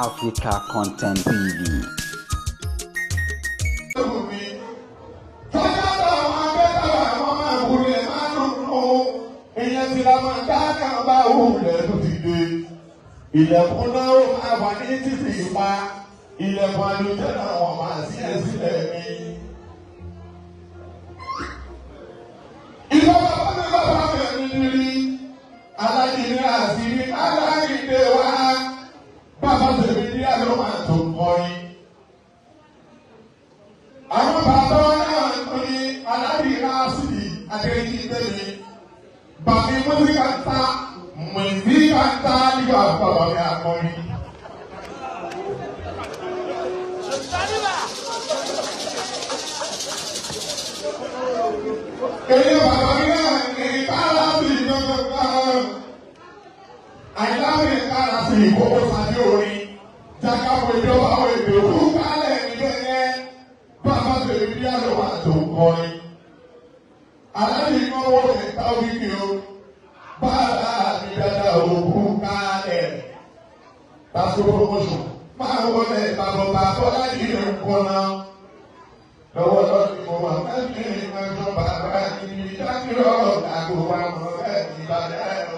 Africa Content TV. Ilẹ̀kùn náà ó máa wà ní títì pa, ilẹ̀kùn àlùjẹ́ náà wọ́n máa sí ẹ̀ sílẹ̀ mi. Ìjọba bá mi bàbá mi ní rí, aláìní àṣírí aláìdè wá, bàbá tèmi ní àlọ́ máa tó kọrin. Àwọn bàbá náà ń ní aláìní àṣírí àdéhìí bẹ́ẹ̀ bàbí mọ́síkà ń ta. Mùsíkà ń ta nígbà bàbá mi akọrin. Èyí bàbá mi náà ní kára sí gbọ́ngbọ́n. Àyìnlá mi kára sí ìkókó sáré orin. Jákàpọ̀ ìjọba àwọn èdè òkú kálẹ̀ níbẹ̀ yẹn. Bàbá tèmi bí àlọ́ àtò kọrin. Àlàyé ìnáwó ẹ̀ka wíkì o. Bàbá mi dada òkú kálẹ̀. Pásítọ̀ promotion máa wọlé bàbá bọ́lá yìí ń kọ́ná. Lọ́wọ́ lọ́dún mo wà mẹ́rin ìmọ̀jọ bàbá mi dákìrọ̀ àgbo wa mọ̀ ẹ́ ìbàdàn o.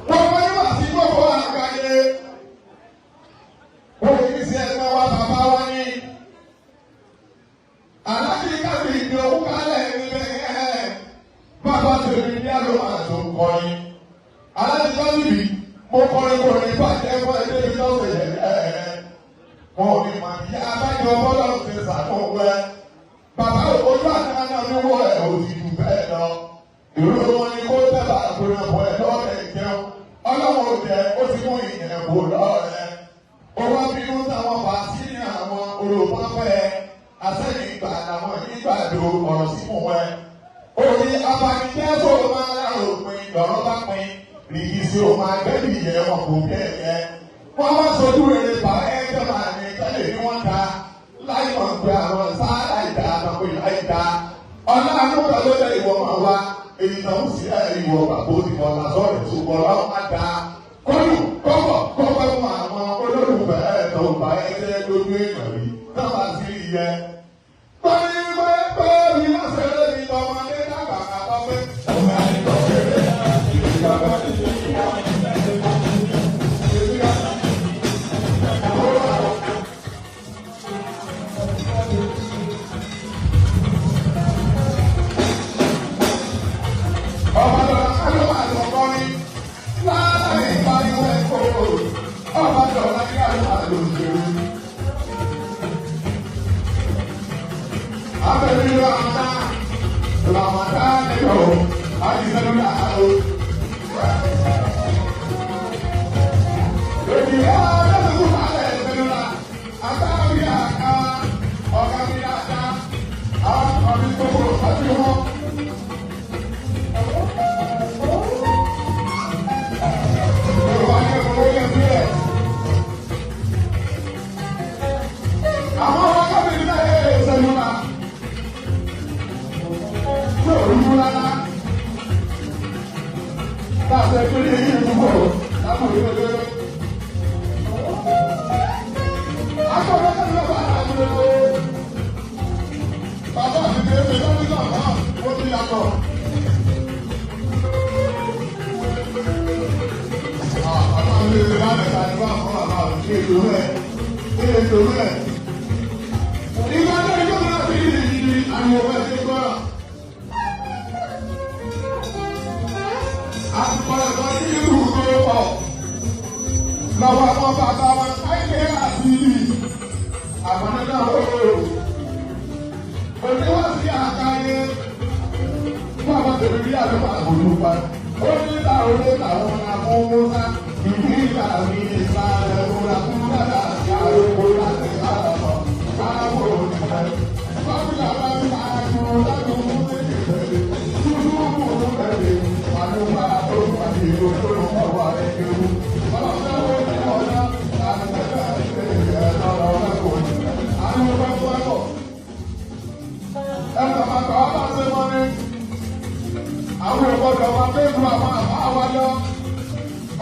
Gbogbo yóò wá sí gbogbo àgbáyé. Ó kì í ṣe ẹgbẹ́ wa bàbá wa ní. Àlájì kábíyì ní òkú kálẹ̀ níbẹ̀ yẹn. Bàbá tèmi ní àlọ́ àtò kọrin. Aláàjì kábíyì mo kọrin kò ní bàjẹ́ fún ẹgbẹ́ mi lọ́sẹ̀ yẹn. Wọn ò ní mà ní abájọ bọ́lá ti sàkóńgbẹ́. Bàbá ojú àtàná mi wọ ẹ̀ òsì jù bẹ́ẹ̀ lọ. Ìró wọn ni kó tẹ̀lé àgbọ̀nàbọ̀ ẹ̀ lọ́rẹ̀ jẹun. Ọlọ́run ò jẹ́ ó ti mú ìyẹn kò lọ́rẹ̀. Owó bínú táwọn bá sí ní àwọn olùpápẹ́. Àsẹ́yìn ìgbà làwọn ìgbàdo ọ̀rọ̀ sí mú ẹ. Orí abanijẹ́ tó máa láròpin lọ́rọ́ bá pin. Rìgìsì ò máa gbẹ́bí yẹ wọn kò kẹ́yẹ. Wọ́n wá sojú rere bá ẹgbẹ́ máa ní tẹ́lẹ̀ ní wọ́n ta. Láì mọ̀ pé àwọn sáárà ìdá àtàkùn ìlà ìdá. Ọ̀nà àdúgbò ló lẹ ìwọ máa wá. Èyí náà ń sì ẹ̀ ìwọ bàbá ó ti mọ̀ lásọ̀rẹ̀ ṣùgbọ́n ọ̀rọ̀ má da. Kọ́lù kọ́bọ̀ kọ́bọ̀ fún àwọn olólùfẹ́ ẹ̀ tó bá ẹgbẹ́ lójú èèyàn rí. Náà bá sí ìyẹn. Bọ́lí pé mi má ṣeré mi tọmọdé dàgbà kàtọ́ pé. Ọmọ àìkọ́ ṣeré ìjọba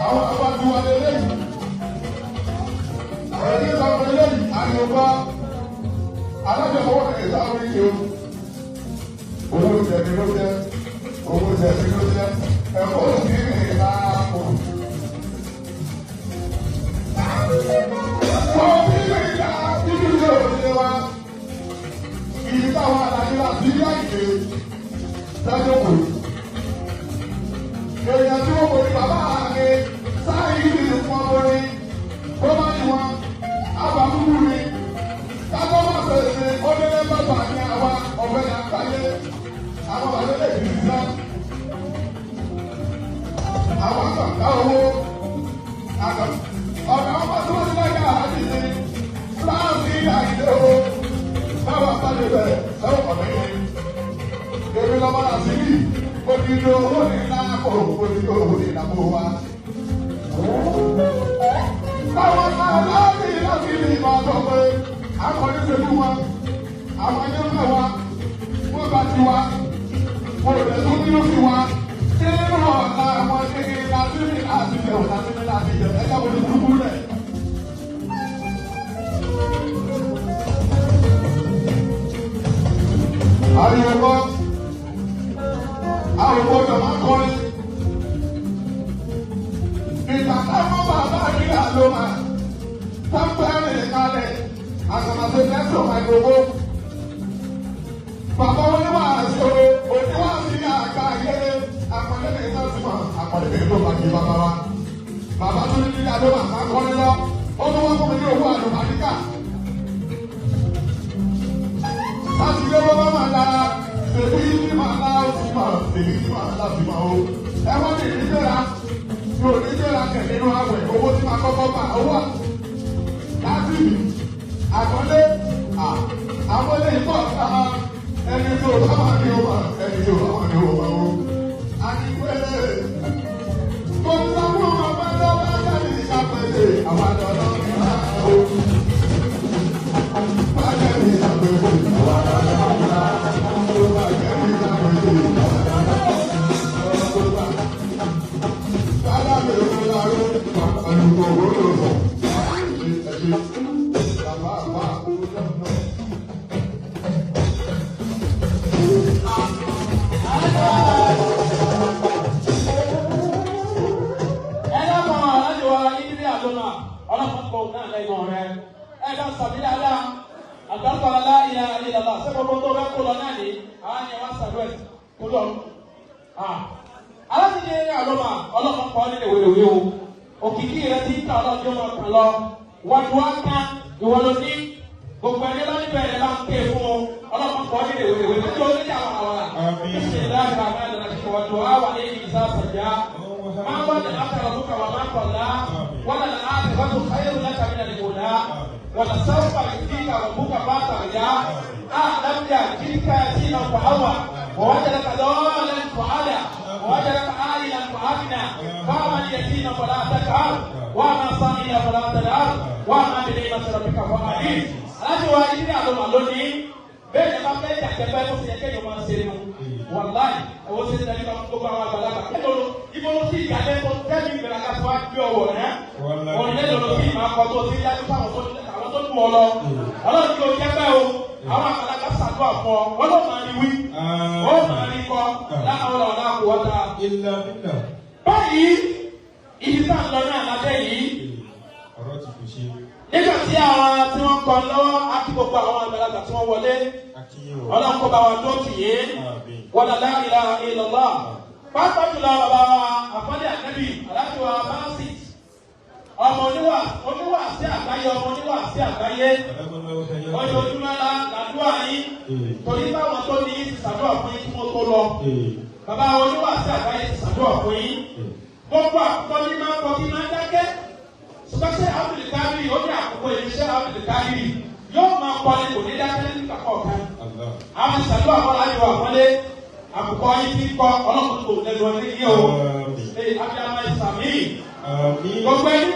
Àwọn àbá ti wà lélẹ́yìí. Ẹni sọ̀rọ̀ lélẹ́yìí, àyùbá. Alájọpọ̀ kẹ̀kẹ́ sáré yìí o. Owó jẹ̀bi ló jẹ́, owó jẹ̀bi ló jẹ́, ẹ̀kọ́ òsì ní ìlà àpò. Òsì ní ìlà ibi ìlú òsì wa. Ibi táwọn àlàyé láti rí àyè dájókòó. Èèyàn tí wọ́n kò ní bàbá mi sáré ibi ìlú fún ọmọ ní. Ó bá ní wọn, àbàkúkú ni. Kájọ́ máa fèsì ọdẹ́lẹ́ bàbá ní àwa ọ̀fẹ́ ní àgbáyé. Àwọn bàbá lè fi sá. Àwọn àgbà owó. Ọ̀nà ọmọ tó ń lọ́yà àdìsí. Láàbí àìdè o. Báwa bá lè bẹ̀rẹ̀ sẹ́wọ̀n ọ̀nà yìí. Èmi lọ́mọ láti rí. Odidi owó ní láàpò, odidi owó ní ìlàpò wa. Báwọn aláàbí láti ní ìmọ̀ ọ̀dọ́ pé akọni ṣe fún wa, àwọn ẹni ń fẹ́ wa, wọ́n bá ti wa, wọ́n lè tún bínú sí wa. Nínú ọ̀la àwọn kékeré láti ní láti jẹ òun láti ní láti jẹ ẹ̀ka wo ni burúkú rẹ̀. Ariwo kọ́, àwọn ọ̀dọ́ máa ń kọrin. Ìgbà táwọn bàbá yìí ló máa tábẹ́rì kalẹ̀ àgbàmàṣe lẹ́sọ̀ àìgbogbo. Bàbá oníwàásù oníwàásù ní àgbáyé àpàdé ní sásìmọ̀ àpàdé ní ìlú bàjẹ́ bàbá wa. Bàbá tó ní nílé adó màmá kọ́ni lọ, ó tún wá fún mi ní owó àlùbáríkà. Sátidé bọ́ bá máa dára, tèmi ní màá lá ó ti mọ̀, tèmi ní màá lá ti mọ̀ o. Ẹ wọ́n ní ìdíjẹ́ra, mi ò ní jẹ́ra kẹ̀ nínú àwẹ̀ owó tí máa kọ́kọ́ gbà owó láti àkọlé àwọn ilé ìkọ́ ẹni tó bá wà ní ọmọ ẹni tó bá wà ní ọmọ o. Àdìgbẹ́lẹ̀ tó ń sọ fún ọmọ bá lọ́wọ́ jáde ìṣàpèjì àwọn àdọ̀dọ̀ ní máa o. Bá jáde ìṣàpèjì àwọn àdọ̀dọ̀ ní máa o. Bá jáde ìṣàpèjì àwọn àdọ̀dọ̀ ní máa o. Bàbá mi ò láró, àlùkò owó ló sọ. Bàbá àbá owó náà. Ẹlẹ́kọ̀ọ́ alájọ wa yíyí àlọ́nà ọlọ́pàá náà lẹ́nu rẹ̀ ẹ bá sàmì dáadáa àgbàkọ̀ aláìyá ìlàlá sẹ́kọ̀ọ́ tó bẹ́ kó lọ náà ní àwọn ni wọ́n sàdúrà kó lọ. Alájọ àlọ́nà ọlọ́pàá nílé wèrèwé o òkìkí rẹ ti ń ta ọlọ́jọ́ máa kàn lọ wájú wá ká ìwọ ló ní gbogbo ẹni lọ́ní bẹ̀rẹ̀ bá ń ké fún ọ ọlọ́pàá nílé wèrèwé lójú oníjà àwọn àwọn ما ودعك ربك وما قلى وللآخرة خير لك من الأولى ولسوف يؤتيك ربك فترضى ألم يجدك يتيما فآوى ووجدك ضالا فهدى ووجدك عائلا فأغنى فأما اليتيم فلا تقهر وأما السائل فلا تنهر وأما بنعمة ربك فحدث. Aláṣẹ wa ìdílé àlọ́ lónìí bẹ́ẹ̀ ni a bá fẹ́ jàjẹ́ bẹ́ẹ̀ tó ti yẹ kéèyàn máa ṣe nu wàláì ẹ̀wọ́n ṣe ń tẹ̀lé gbogbo àwọn àgbàlagbà kẹ́lọ́ ibo ló ti ìgbàlẹ̀ tó tẹ́lẹ̀ ìgbàlagbà tó wá gbé ọwọ́ rẹ̀ ọ̀rẹ́ lọ́lọ́ sí ìmọ̀ akọ tó ti yájú fáwọn tó tù ọ lọ ọlọ́run kí o jẹ́ pẹ́ o àwọn àgbàlagbà ṣàdúrà fún ọ wọ́n ló máa rí wí ó máa rí kọ́ láwọn ọ̀rọ̀ náà kò wọ́ta. Báyìí ibi tá à ń lọ náà lábẹ́ yìí Ọ̀rọ̀ ti kò ṣe. nígbà tí àwọn tí wọ́n kọ lọ́wọ́ á kí gbogbo àwọn àgbàlagbà tí wọ́n wọlé Akínyìn o. ọlọ́run kó bá wa tó tì yé wala la ilaha illallah pápá jùlọ bàbá wa àfọlẹ́ ànábì aláàbí wa báńsì ọmọ oníwà oníwà sí àgbáyé ọmọ oníwà sí àgbáyé ojoojúmọ́ la làdúrà yín torí báwọn tó ní ti ṣàdúrà fún yín kí wọ́n tó lọ bàbá oníwà sí àgbáyé ti ṣàdúrà fún yín gbogbo àkókò ní máa ń kọ kí máa ń dákẹ́ ṣùgbọ́n ṣé Abdulkadiri ó ní àkókò ìṣe Abdulkadiri yóò máa kọ́ ni kò ní dákẹ́ nígbà kọ̀ọ̀kan àwọn ìṣàdúrà kọ́ láyé wà wọlé àkókò yìí ti kọ́ ọlọ́kùnrin kò lẹ́nu ọdún yìí o ṣe abiyamọ ìsàmì gbogbo ẹni.